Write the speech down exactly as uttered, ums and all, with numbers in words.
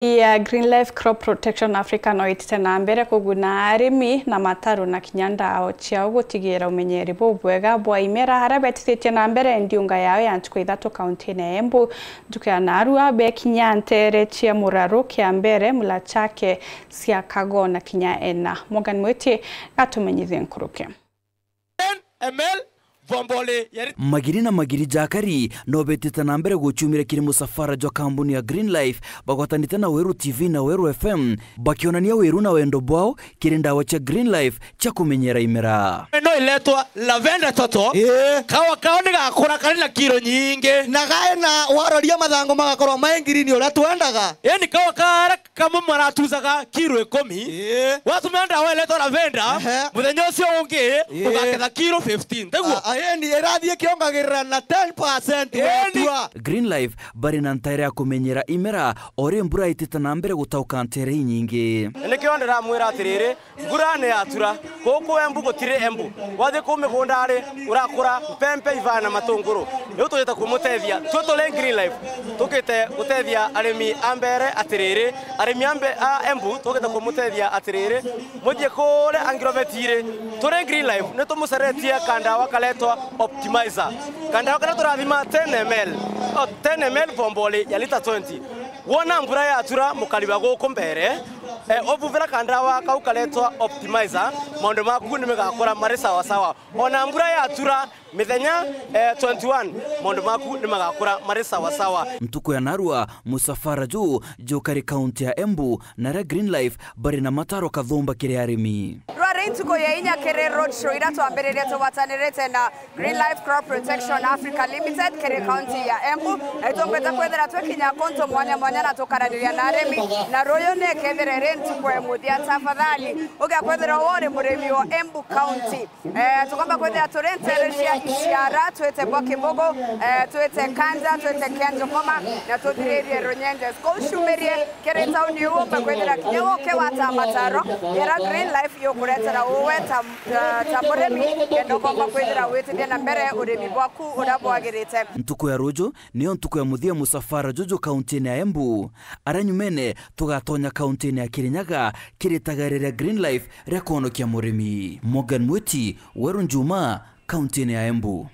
Ya Green Life Crop Protection Africa no itite na mbere kuguna arimi na mataro na kinya ndawa ciao gutigira umenyeri bubwega bwa imera aria betithitie na mbere ndiunga yao ya ntuku ithatu kaunti-ini ya Embu. Ntuku ya narua bekinya ntere cia Muraru, Kiambere, Mulachake, Siakago na kinya Ena. Morgan Mwiti gatumenyithie nkuruki. Magiri na magiri ja akari no betite na mbere guciumira kiri musafara jwa kambuni ya Green Life bagwatanite na Weru T V na Weru F M, bakionania wiru na wendo bwao kiri ndawa cia Green Life cia kumenyera imera. No iletwa Lavender Toto. Ii. Kawa kao ni gakura kari na kiro nyingi. Na gae na waroria mathangu magakorwa mai ngirini uria twendaga. Ii, ni kawa karia kamwe maratucaga kiro ikumi. Ii. Watumira ndawa iletwa Lavender, ehe, muthenya ucio ungi, ii, ugaketha kiro fifteen. Teguo? A-, a-, ii, ni irathii ikiongagirira na ten percent. Ii, ni wetua. Green Life bari na ntaira ya kumenyera imera o ri mbura itite na mbere gutauka ntere inyingi. Nikio ndiramwira atiriri, mbura ni yatura. Guku Embu gutiri Embu. Wathi kuu migundari, urakura mpempe, ivaa na matunguru. Riu tujite kumutethia. Twi turi Green Life, tukite gutethia arimi a mbere atiriri. Arimi a mbe-, a Embu, tukite kumutethia atiriri. Muthie kuria Angloveti iri, turi Green Life, ni tumucaretie kandawa karetwa Optimizer. Kandawa karia turathima ten M L, o, ten M L bomboli ya lita twenty. Wona mbura yatura, mukari wa guku mbere, e, ubuvira kandawa kau karetwa Optimizer, maundu maku ni megakora mari sawa sawa. Ona mbura yatura mithenya, e, twenty one, maundu maku ni magakora mari sawa sawa. Ntuku ya narua, musafara juu jukari kaunti ya Embu, na aria Green Life bari na mataro kathumba kiri arimi. Rwari ntuku ya inya kiri road show iria twambiririe tugwatanirite na Green Life Crop Protection Africa Limited kiri kaunti ya Embu, na itumbite kwithira twikinya kuntu mwanya mwanya na tukaraniria na arimi, na ruyu ni kethira iri ntuku ya muthia. Tafadhali, ugia kwithira uri murimi wa Embu County. Eh, tukomba kwithira turi ntere cia Iciara, twite bwa Kibugu, eh, twite Kanja, twite Kianjokoma, na tuthiririe Runyenjes. Kou ciumirie kiri tauni iu, umba kwithira kinya uke wata mataro, yera Green Life yukuretera uwe ta, ta, ta murimi, kenda ukomba kwithira witithia na mbere urimi bwaku uria bwagirite. Ntuku ya ruju niyo ntuku ya muthia musafara juju kaunti-ini ya Embu. Aria nyumene tugatonya kaunti-ini ya Kirinyaga kiri itagaria ria Green Life ria kwonokia murimi. Morgan Mwiti, Weru Njuma, kaunti-ini ya Embu.